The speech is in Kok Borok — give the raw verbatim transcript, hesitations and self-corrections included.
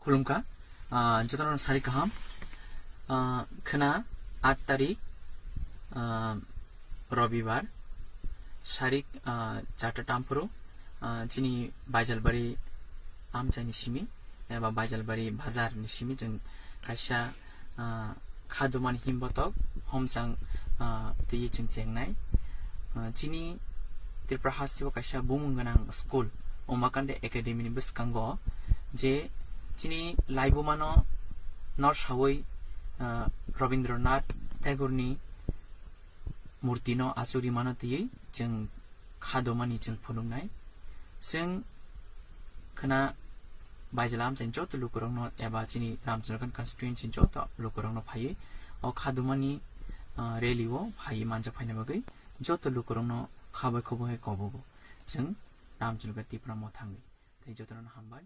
Khulumkha, ah, jotono sari kaham. Ah, khwna aat tarik, ah, Robibar, sarik, ah, charta tamphuru, ah, chini Baijalbari amchaini simi, eba Baijalbari bazar ni simi chwng kaisa, ah, khadumani himbotok homsang, ah, twi chwng chengnai. Ah, chini Tripura hasteo kaisa bumung gwnang school, Umakande Academy ni bwskango, je chini laibumano norsawi, ah, Rabindranath Tagore ni murti no achugwi mano twiwi chwng khadumani chwng phunuknai. Chwng khwna Baijala amchaini joto lukurokno eba chini Ramchandraghat constituency joto lukurokno phaiwi o khadumani, ah, rally o phaiwi manjak phaina bagwi joto lukurokno khabai khoboi hai kobogo chwng Ramchandraghat Tipra Mothangwi. Tei jotono hambai.